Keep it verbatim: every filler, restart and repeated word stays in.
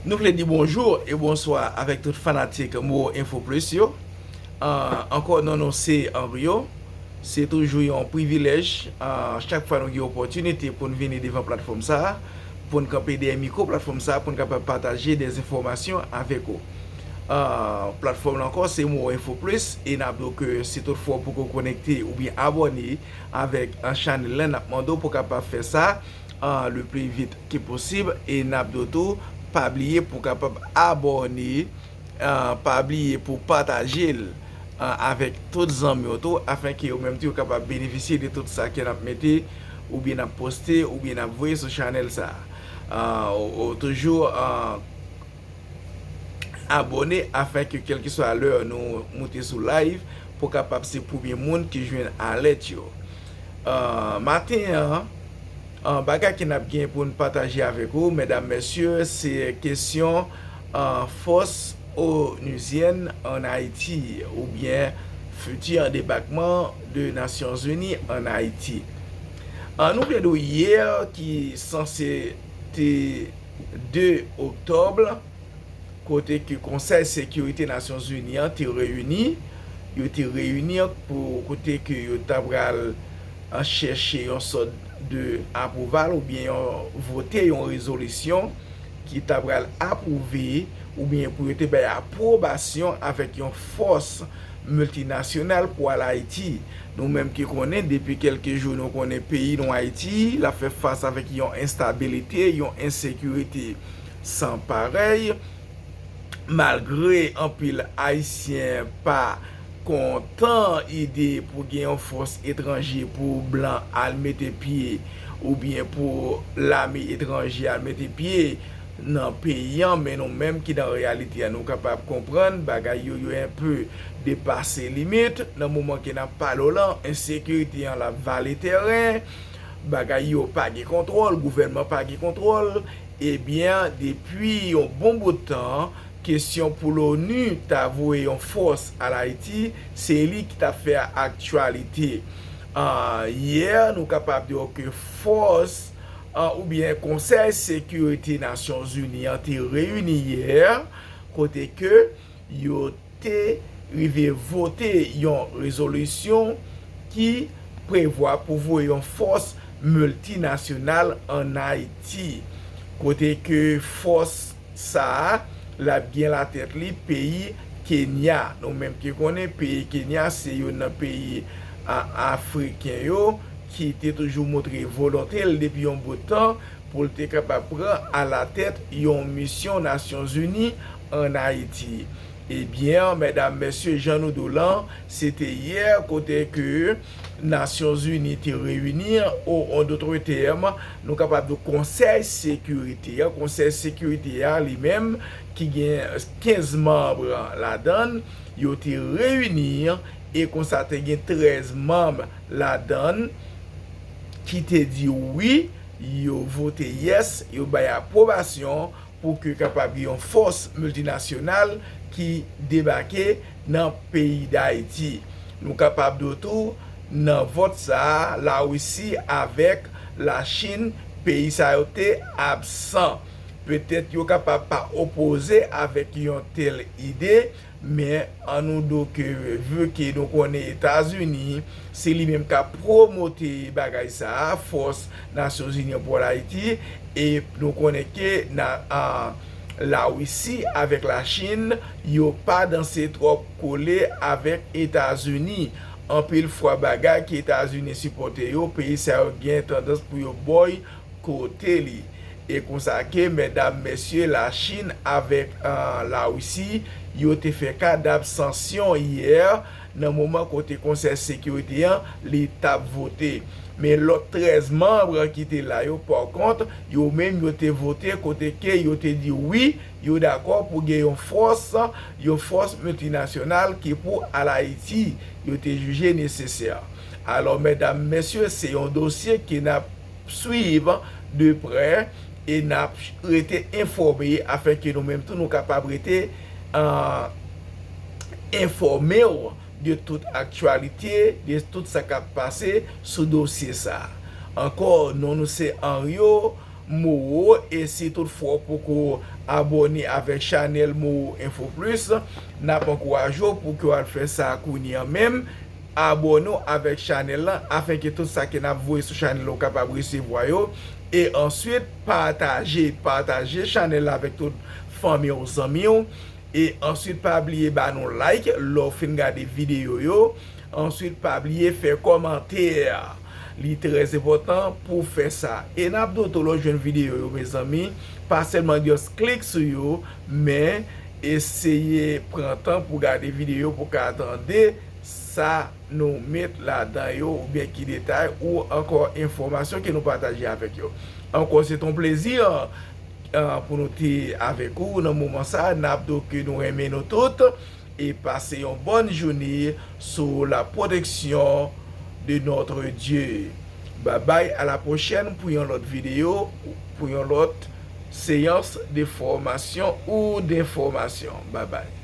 Nou vle di bonjou e bonswa avèk tout fanatik Mo Info Plus yo. Ah, ankò, non nou se Henrio. Se toujou yon privilèj, ah, chak fwa nou gen opòtinite pou n vini devan platfòm sa a, pou n kanpe dèyè mikwo platfòm sa a, pou n kapab pataje de enfòmasyon avèk ou. Ah, platfòm lan ankò se Mo Info Plus, e n ap di w ke si toutfwa w poko konekte oubyen abòne avèk, ah, chanèl lan, n ap mande w pou w kapab fè sa, ah, le plus vite que possible, e n ap di w tou, pa bliye pou w kapab abòne, ah, pa bliye pou pataje l, ah, avèk tout zanmi w tou, afenke yo menm tou yo kapab benefisye de tout sa ke n ap mete oubyen n ap poste oubyen n ap voye sou chanèl sa a. Ah, ou, ou toujou, ah, abòne afenke kèlkeswa lè nou moute sou live, pou w kapab se premye moun ki jwenn alèt yo. Ah, maten an, ah, bagay ke n ap gen pou n pataje avèk ou, medam, mesye, se kesyon, ah, force onusienne en Haïti, oubyen futur débarquement de Nations Unies en Haïti. Ah, nou vle di w yè ki sanse te de oktòb, kote ke Konsèy Sekirite Nasyonzini an te reyini, yo te reyini pou kote ke yo ta pral, ah, chèche yon sòt de apwouval oubyen yon vote yon rezolisyon ki ta pral apwouve oubyen pou yo te bay apwobasyon avèk yon fòs miltinasyonal pou al Ayiti. Nou menm ki konnen depi kèlke jou nou konnen peyi nou Ayiti, l ap fè fas avèk yon enstabilite, yon ensekirite san parèy. Malgre anpil Ayisyen pa kontan ide pou gen yon fòs etranje pou blan al mete pye oubyen pou lame etranje al mete pye nan peyi an, men nou menm ki nan reyalite an, nou kapab konprann bagay yo, yo enpe depase limit. Nan moman ke n ap pale w lan, ensekirite an l ap vale tèren, bagay yo pa gen kontwòl, gouvènman pa gen kontwòl. Ebyen, depi yon bon bout tan, kesyon pou l'ONU ta voye yon fòs al Ayiti, se li ki t ap fè aktyalite. Ah, yè, nou kapab di w ke fòs, ah, oubyen Konsèy Sekirite Nasyonzini an te reyini yè, kote ke yo te rive vote yon rezolisyon ki prevwa pou voye yon fòs miltinasyonal ann Ayiti, kote ke fòs sa a, l ap gen latèt li peyi Kenya. Nou menm ki konnen peyi Kenya se youn nan peyi a-, afriken yo ki te toujou montre volonte l depi yon bout tan pou l te kapab pran alatèt yon misyon Nasyonzini ann Ayiti. Ebyen, medam, mesye, jan nou di w lan, se te yè kote ke Nasyonzini te reyini, o, an dòt tèm, nou kapab di Konsèy Sekirite a. Konsèy Sekirite a, li menm, ki gen kenz manm ladan l, yo te reyini, e konsa te gen trèz manm ladan l ki te di wi, yo vote yès, yo bay apwobasyon pou ke kapab gen yon fòs miltinasyonal ki debake nan peyi Dayiti. Nou kapab di w tou, nan vòt sa a, Larisi avèk Lachin, peyi sa yo te absan. Petèt yo kapab pa opoze avèk yon tèl ide, men an nou di w ke, vi ke nou konnen Etazini, se li menm k ap pwomote bagay sa a, fòs Nasyonzini an pou al Ayiti, e nou konnen ke na, a, Larisi avèk Lachin, yo pa danse twòp kole avèk Etazini. Anpil fwa bagay ke Etazini sipòte yo, peyi sa yo gen tandans pou yo bòy kote li. E konsa ke, medam, mesye, Lachin avèk, ah, Larisi, yo te fè ka dabsansyon yè, nan moman kote Konsèy Sekirite an, li t ap vote. Men lòt trèz manm ki te la yo, pa kont, yo menm, yo te vote kote ke yo te di wi, yo dakò pou gen yon fòs, yon fòs miltinasyonal ki pou al Ayiti, yo te jije nesesè. Alò, medam, mesye, se yon dosye ke n ap swiv de prè e n ap rete enfòme afenke nou menm tou nou kapab rete, ah, enfòme w de tout aktyalite, de tout sa k ap pase sou dosye sa a. Ankò, non nou se Henrio, Moro. E si toutfwa w poko abòne avèk chanèl Moro Info Plus, n ap ankouraje w pou ke w al fè sa kounye a menm. Abòne w avèk chanèl lan, afenke tout sa ke n ap voye sou chanèl la, ou kapab resevwa yo. E answit, pataje, pataje chanèl la avèk tout fanmi w, zanmi w. E answit, pa bliye ba nou like lè w fin gade videyo yo. Answit, pa bliye fè kòmantè. Li trè enpòtan pou w fè sa. E n ap dote w lè w jwenn videyo yo, mezanmi. Pa sèlman just klik sou yo, men eseye pran tan pou w gade videyo, pou w ka tande sa nou met ladan yo, oubyen ki detay ou ankò enfòmasyon ke nou pataje avèk yo. Ankò, se t on plezi, ah, pou nou te avèk ou nan moman sa. N ap di w ke nou renmen nou tout e pase yon bòn jounen sou la protection de notre Dieu. Babay, a la pwochèn pou yon lòt videyo, pou yon lòt seyans de fòmasyon ou denfòmasyon. Babay.